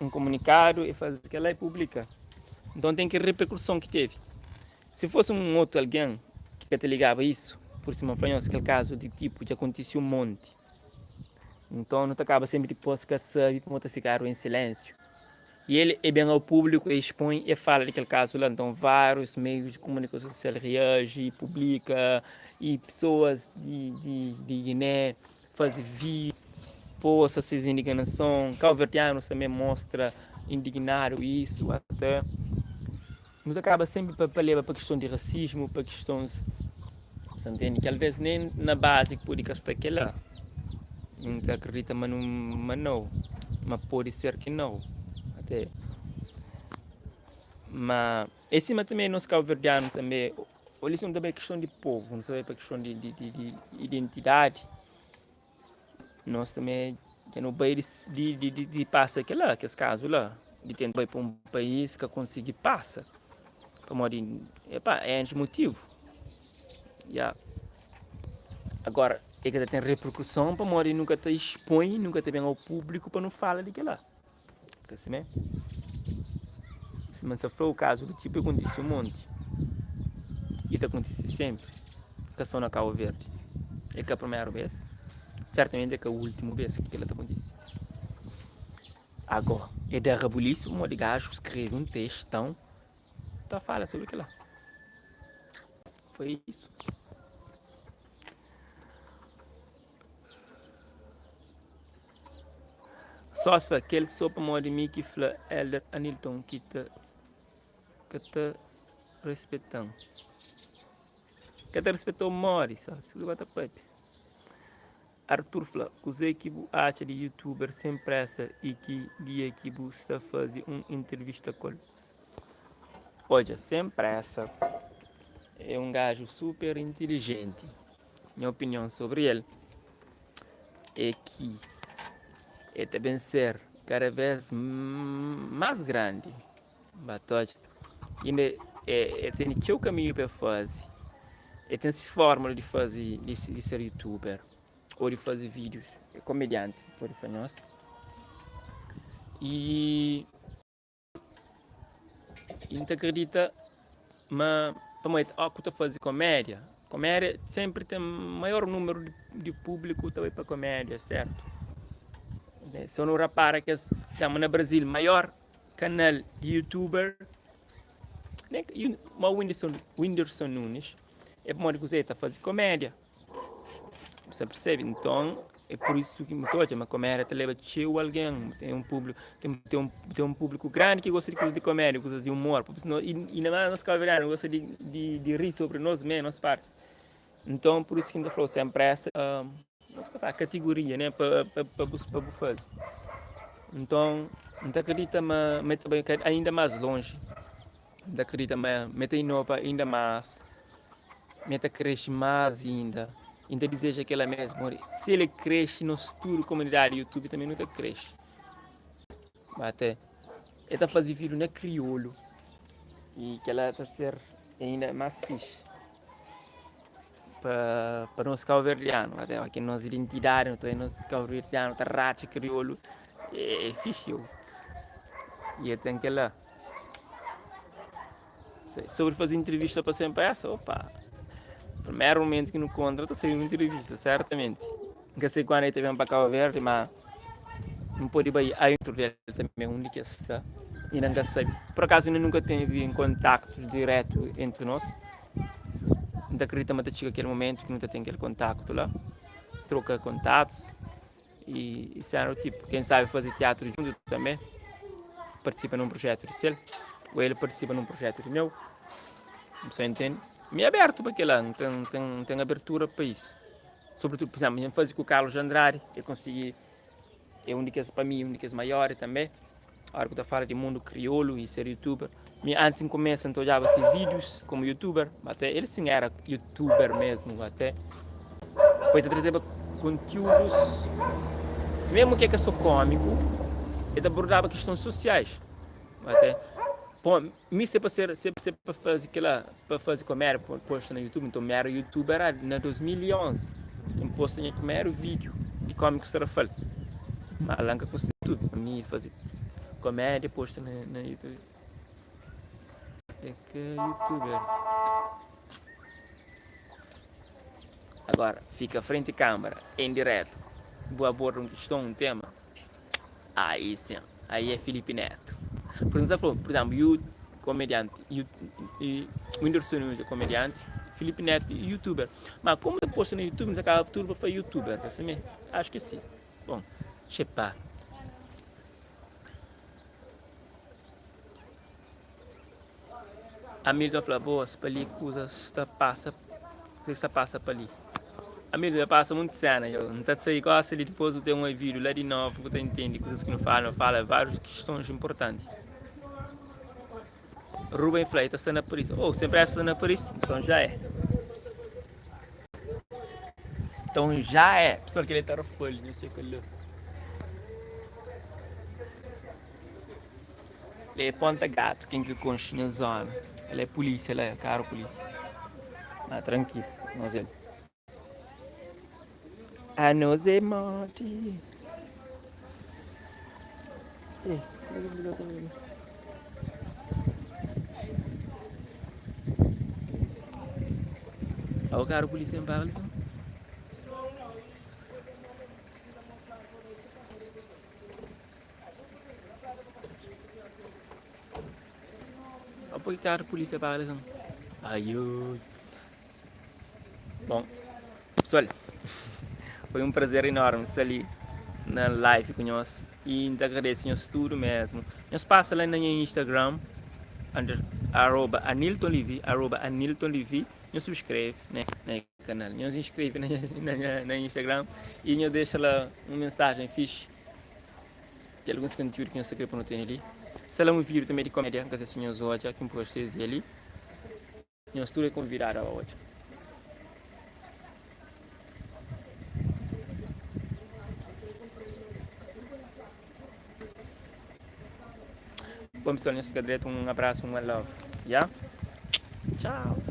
[SPEAKER 1] un komunikadu e faze kila e publika. Nton ten kel reperkuson ki tevi. Si fosi un otu algen ki ka ta ligaba isu, pur sima N fla nhos kel kazu di tipu dja kontise un monti. Nton nu ta kaba senpri dipôs ka sabe pamodi ta fikadu en silénsiu. I el e ben ao públiku, e expõe, e fala di kel kazu la. Nton várius meius di komunikason sosial reaji, publika i pesoas di di di Giné faze vídiu, posta ses indignason. Kauverdianus tanbe mostra indignadu isu ate. Nu ta kaba senpri pa pa leba pa kiston di rasismu, pa kistons, bu sa ntende, ki alvês nen na bazi pode ka sta kela. N ta akredita ma nu ma nau, ma pode ser ki nau ate. Ma é sima tanbe nos kauverdianu tanbe, ô li si nu ta bai kiston di povu, nu ta bai pa kiston di di di identidadi. Nos tanbe dja nu bai di pasa kila, kes kazu la, di tenta bai pa un país ka konsigi pasa, pamodi epa é N motivu, ya. Agora e ka ta ten reperkuson pamodi nu ka ta expõe, nu ka ta ben ao públiku pa nu fala di kila. Ka simé? Sima N sa fla-u, kazu di tipu kontise un monti i ta kontise sénpri, ka sô na Kabu Verdi. É ka primeru bês, sertamenti é ka últimu bês ki kel-la ta kontise. Agó, é da rabulisu modi gaju skrebe un testãu ta fala sobri kel-la. Foi isu. Sós fla kel so pamodi mi ki fla Elder Anilton ki ta ka ta respetan. Ka ta respetou modi só si bu ta papia. Artur fla kuze ki bu atxa di youtuber sem pressa i ki dia ki bu sta fazi un entrevista kol. Odja sem pressa é un gaju super inteligenti. Nha opinion sobri el é ki el ta ben ser kada vez más grandi. Ba ta odja, inda el tene txeu kaminhu pa el faze. El ten se fórmula di faze, di ser youtuber ô di faze vídius. É komedianti, pode fla nhos. I. I N ta kridita ma pamodi óki ku ta faze komédia, komédia sénpri ten maior númeru di públiku ta bai pa komédia, sértu? Si nu rapara kes txama na Brazil maior kanal di youtuber ma Whindersson Nunes é pamodi kuzê? El ta faze komédia. Bu sa persebe? Nton, é pur isu ki bu ta odja ma komédia ta leba txeu algen. Ten un públiku, ten, ten un, ten un públiku grandi ki gosta di kuzas di komédia, kuzas di umor. Pur isu, i, i na más nos kabuverdianu gosta di, di, di ri sobri nos mê, nos parti. Nton, pur isu ki N ta fla-u, sen présa, pa fla kategoria, né, pa, pa, pa bu, pa bu faze. Nton, N ta kridita ma, ma el ta bai ainda más lonji. N ta kridita ma, ma el ta inova inda más. Mi ta kresce más inda i N ta dizeja kela mesmu. Si el kresce, nos tudu komunidadi di YouTube tanbe nu ta kresce. Ba te el ta faze vídiu na kriolu i kela ta ser inda más fixi pa pa nos kauverdianu. Até ki nos identidadi, no ta nos kauverdianu ta ratxa kriolu é fixi. I el ten kela. Sobri faze intrivista pa Sem Pressa, opa! Primeru mumentu ki nu kontra ta ser un intrivista, sertamenti. N ka sei kuandu el ta ben pa Kau Verdi, ma N pode bai adentru del tanbe, undi ki el sta, inda N ka sabe. Pur akazu inda nunka tevi un kontaktu diretu entri nos. N ta kridita ma ta txiga kel mumentu ki nu ta ten kel kontaktu la, troka kontatus. I sena do tipo, ken sabe faze teatru djuntu tanbe, partisipa nun projetu di sel, o el partisipa nun projetu di meu, bu sa intende? Mi abertu pa kila, N ten, ten, ten abertura pa isu. Sobretudu, pur izemplu, N faze ku Carlos Andrade, e konsigi, é un di kes, pa mi, un di kes maiori tanbe. Ora ku ta fala di mundu kriolu i ser youtuber, mi antis N kumesa N ta odjaba se vídius komu youtuber, ma até el sin era youtuber mesmu, até poi ta trazeba kontiúdus, mesmu ki é ka so kómiku, el ta abordaba kistons sosiais, até pô mi se pa ser se se pa faze kila pa faze komédia pa posta na youtube, nton mi era youtuber na 2011 ki N posta nha primeru vídiu di kómiku Sarafal, ma la N ka konsigi tudu, mi faze komédia posta na na youtube é ka youtuber. Agora fika frenti kâmara em diretu bu aborda un kiston un tema. Aí sim, aí é Felipe Neto. Por exemplo, por exemplo, you comediante, you, e Whindersson Nunes é comediante, Felipe Neto é youtuber. Mas como eu posto no YouTube, não acaba tudo para fazer youtuber, assim mesmo? Acho que sim. Bom, xepá. Hamilton fla, Boas, pa li kuzas sta pasa, kuzas sta pasa pa li. Hamilton dja pasa munti sena dja. N ta sai gosi li dipôs bu ten un vídeo la di novu bu ta intende kuzas ki nu fala. Nu fala várius kistons inportanti. Ruben fla, el ta sta na Paris. Oh, sem pressa sta na Paris? Então já é. Então já é. Pessoal, kel-li ta rafali, nhos txeka la. Li é Ponta Gato, ken ki konxe nha zona. El é pulísia la, karu pulísia. Ma trankilu, nos el. Anos é modi. Eh, como é que liga também? O carro polícia em para ali. Ó poi carro polícia para ali. Ai, oi. Bom, pessoal, foi um prazer enorme estar ali na live com nós e te agradeço nhos tudo mesmo. Nhos passa lá na minha Instagram, under, arroba Anilton Levi, arroba Anilton Levi, nhos subscreve né, na canal, nhos inscreve na, na, na Instagram e nhos deixa lá uma mensagem fixe di alguns conteúdo ki nhos ta kre pa nu tene li. Sta la un vídeo também di comédia, nka sei si nhos odja, ki N posta es dia li. Nhos tudu é konvidadu a ba odja. Bom pessoal, nhos fika dretu, un abraço, un one love. Ya? Tchau.